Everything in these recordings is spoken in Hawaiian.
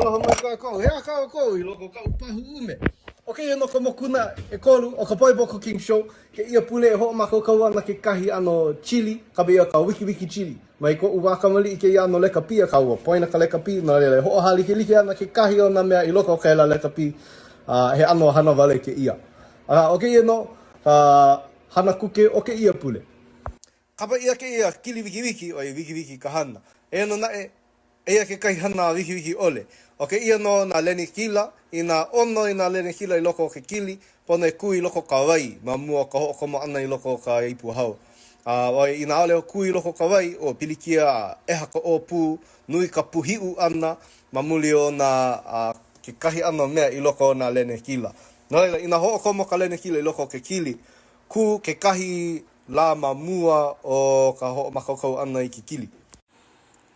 Aloha mai kākou, he aha kā ʻoukou i loko o kaʻu pahu ʻume? ʻO kēia nō ka mokuna ʻekolu o ka Bible Cooking Show. Kēia pule e hoʻomākaukau ana kekahi ʻano chili, kapa ʻia ka wikiwiki chili. Mai koʻu wā kamaliʻi kēia ʻano lekapī, akā ua poina ka lekapī, no laila e hoʻohālikelike ana kekahi o nā mea i loko o kēlā lekapī, a he ʻano hana wale kēia. Akā, ʻo kēia nō ka hana kuke o kēia pule. Kapa ʻia kēia kili wikiwiki, ʻoiai wikiwiki ka hana. Eia nō naʻe, eia kekahi hana wikiwiki ʻole. ʻO kēia nō nā lenekila, inā ʻono i nā lenekila i loko o ke kili, pono e kū i loko o ka wai ma mua o ka hoʻokomo ʻana i loko o ka ipu hao. A ʻoiai inā ʻaʻole kū i loko o ka wai, ua pilikia a ʻeha ka ʻōpū, nui ka pūhiʻu ʻana ma muli o nā kekahi ʻano mea i loko o nā lenekila. No laila, inā hoʻokomo ka lenekila i loko o ke kili, kū kekahi lā ma mua o ka hoʻomākaukau ʻana i ke kili.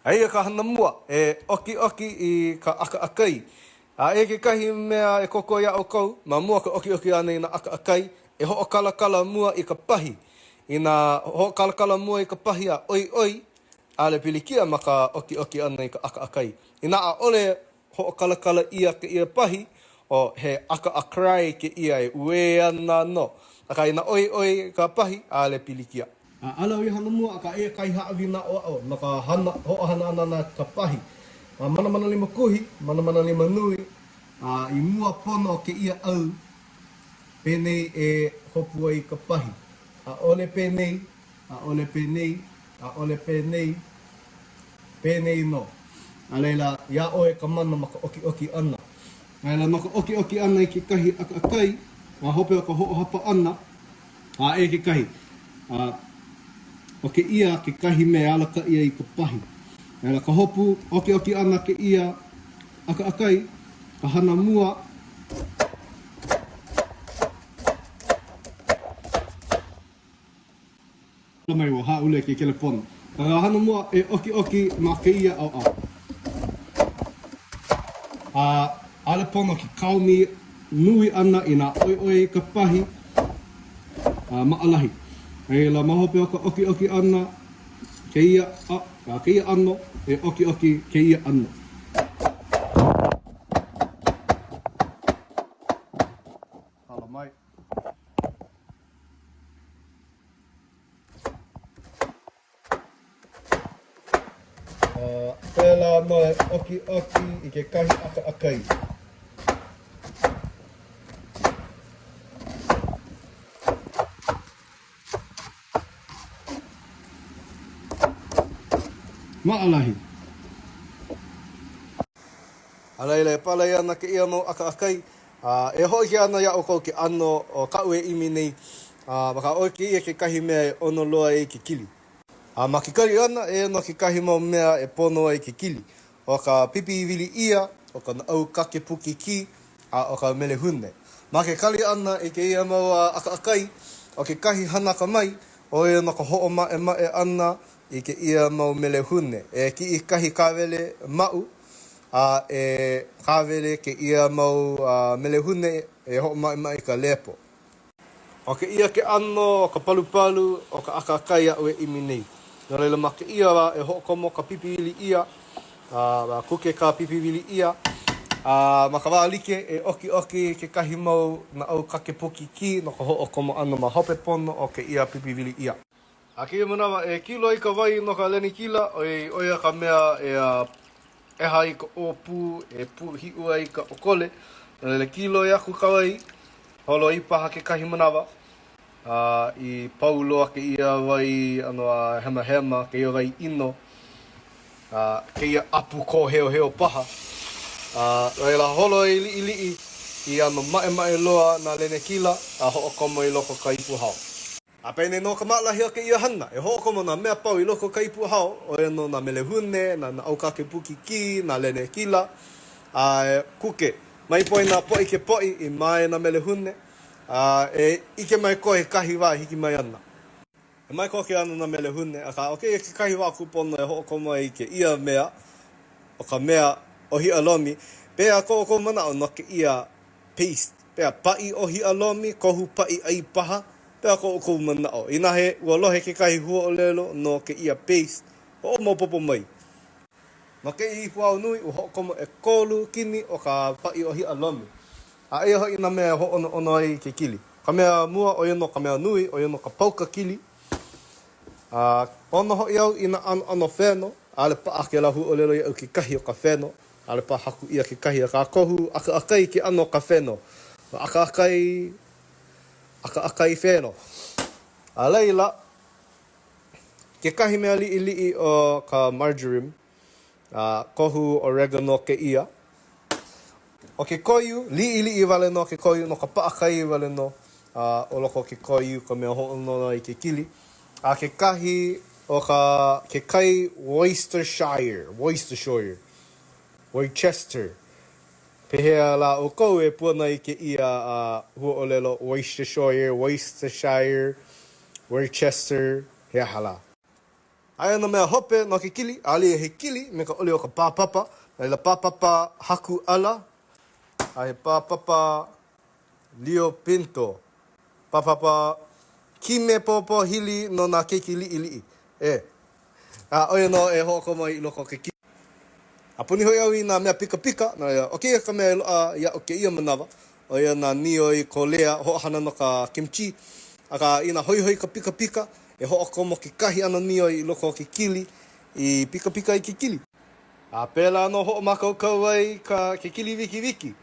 Eia ka hana mua, e ʻokiʻoki i ka ʻakaʻakai. A eia kekahi mea e kōkua iā ʻoukou, ma mua o ka ʻokiʻoki ʻana i nā ʻakaʻakai, e hoʻokalakala mua i ka pahi. Inā hoʻokalakala mua i ka pahi a ʻoiʻoi, ʻaʻole pilikia ma ka ʻokiʻoki ʻana i ka ʻakaʻakai. Inā ʻaʻole Hoʻokalakala ʻia kēia pahi, ʻo he ʻakaʻakai kēia e uē ana nō. Akā inā ʻoiʻoi ka pahi, ʻaʻole pilikia. A ʻaʻole ʻo ia hana mua, akā eia kahi haʻawina aʻoaʻo no ka hana hoʻohana ʻana na ka pahi. A manamana lima kuhi, manamana lima nui, a i mua pono o kēia au, penei e hopu ai ka pahi. ʻAʻole penei, ʻaʻole penei, ʻaʻole penei, Penei nō. A laila, iā ʻoe ka mana ma ka ʻokiʻoki ʻana. A laila, no ka ʻokiʻoki ʻana i kekahi ʻakaʻakai, ma hope o ka hoʻohapa ʻana, a e kekahi, a ʻo kēia kekahi mea e alakaʻi ai i ka pahi. A laila, ka hopu ʻokiʻoki ʻana kēia ʻakaʻakai, ka hana mua, Mai ua hāʻule ke kelepona. Ka hana mua e ʻokiʻoki ma kēia ʻaoʻao. A ʻaʻole pono ke kaomi nui ʻana inā ʻoiʻoi ka pahi a maʻalahi. A laila ma hope o ka ʻokiʻoki ʻana kēia kēia ʻano e ʻokiʻoki kēia ʻano. Hala mai. A pēlā nō e ʻokiʻoki i kekahi ʻakaʻakai. Maʻalahi. A laila e palai ana kēia mau ʻakaʻakai, a e hōʻike ana iā ʻoukou ke ʻano o kaʻu e ʻimi nei, a ma ka ʻo kēia kekahi mea e ʻono loa ai ke kili. A ma ke kali ʻana, eia nō kekahi mau mea e pono ai ke kili, ʻo ka pipi i wili ʻia, ʻo ka naʻau kake pukikī, a ʻo ka melehune. Ma ke kali ʻana i kēia mau ʻakaʻakai, ʻo kekahi hana akamai, ʻo ia nō ka hoʻomaʻemaʻe ʻana i kēia mau melehune. E kiʻi kahi kāwele maʻu, a e kāwele kēia mau melehune e hoʻomaʻemaʻe i ka lepo. ʻO kēia ke ʻano o ka palupalu o ka ʻakaʻakai aʻu e ʻimi nei. No laila, ma kēia wā e hoʻokomo ka pipi wili ʻia, a kuke ka pipi wili ʻia, a ma ka wā like e ʻokiʻoki kekahi mau naʻau kake pukikī no ka hoʻokomo ʻana ma hope pono o kēia pipi wili ʻia. A kēia manawa, e kilo ai ka wai no ka lenikila, ʻoiai ʻo ia ka mea e ʻeha ai ka ʻōpū, e pūhiʻu ai ka ʻokole. No laila, kiloi aku ka wai, holo ai paha kekahi manawa, a i pau loa kēia wai ʻano a hemahema, kēia wai ʻino, a kēia ʻapu kōheoheo paha. A laila, holo ai liʻiliʻi i ʻano maʻemaʻe loa nā lenekila a hoʻokomo i loko o ka ipu hao. A penei nō ka maʻalahi o kēia hana, e hoʻokomo nā mea pau i loko o ka ipu hao, ʻo ia nō nā melehune, nā naʻaukake pukikī, nā lenekila, a e kuke. Mai poina poʻi ke poʻi i mae nā melehune, a e ʻike mai koe i kahi wā e hiki mai ana. E mae koke ana nā melehune, akā ʻo kēia kekahi wā kūpono e hoʻokomo ai i kēia mea, ʻo ka mea ʻōhiʻa lomi. Pehea ko ʻoukou manaʻo no kēia paste? Pehea, paʻi ʻōhiʻa lomi, kohu paʻi ʻai paha? Pehea ko ʻoukou manaʻo? Inā he ua lohe kekahi huaʻōlelo no kēia paste, hoʻomaopopo mai. No kēia ipu ao nui, ua hoʻokomo ʻekolu kini o ka paʻi ʻōhiʻa lomi. A eia hoʻi nā mea e hōʻonoʻono ai ke kili. Ka mea mua, ʻo ia nō ka mea nui, ʻo ia nō ka pauka kili. A ʻono hoʻi au i nā ʻanoʻano wheno, ʻaʻole paʻa kēlā huaʻōlelo iaʻu kekahi ʻo ka wheno, ʻaʻole paha haku ʻia kekahi, akā kohu ʻakaʻakai ke ʻano o ka wheno. ʻAkaʻakai, ʻakaʻakai wheno. A laila, kekahi mea liʻiliʻi ʻo ka marjoram, a kohu oregano kēia. ʻO ke koiū, liʻiliʻi wale nō ke koiū, no ka paʻakai wale nō a ʻo loko o ke koiū ka mea hōʻonoʻono i ke kili. A kekahi ʻo ka ke kai Worcestershire, Worcestershire, Worcester. Pehea lā ʻoukou e puana i kēia huaʻōlelo Worcestershire, Worcestershire, Worcester, he aha lā? Aia nā mea hope no ke kili, ʻaʻole ia he kili me ka ʻole o ka pāpapa, a laila pāpapa haku ʻala, a he pāpapa lio pinto, pāpapa kime pōpō hili no nā keiki liʻiliʻi. E. A ʻo ia nō e hoʻokomo ai i loko o ke kili. A puni hoʻi au i nā mea pikapika, no laila, ʻo kēia ka mea e loaʻa iaʻu kēia manawa, ʻo ia nā nioi Kolea hoʻohana no ka kimchi. Akā, inā hoihoi ka pikapika, e hoʻokomo kekahi ʻano nioi i loko o ke kili i pikapika i ke kili. A pēlā nō hoʻomākaukau ai ka ke kili wikiwiki.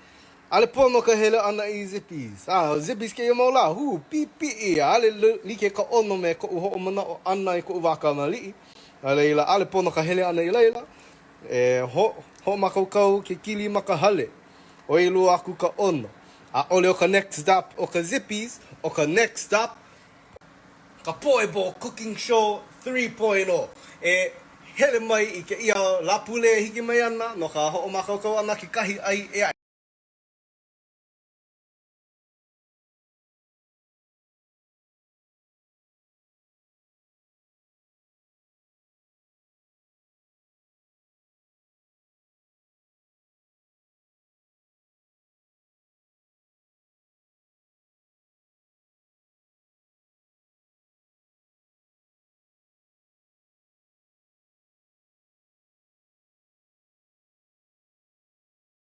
ʻAʻole pono ka hele ʻana i Zippyʻs. A, ʻo Zippyʻs kēia mau lā, hū, pipiʻi, a ʻaʻole like ka ʻono me koʻu hoʻomanaʻo ʻana i koʻu wā kamaliʻi. A laila, ʻaʻole pono ka hele ʻana i laila. E hoʻomākaukau ke kili ma ka hale. ʻOi lua aku ka ʻono. ʻAʻole ʻo ka next stop o ka Zippyʻs, ʻo ka next stop ka Pōʻebo Cooking Show 3.0. E hele mai i kēia Lāpule e hiki mai ana no ka hoʻomākaukau ʻana kekahi ʻai ʻē aʻe.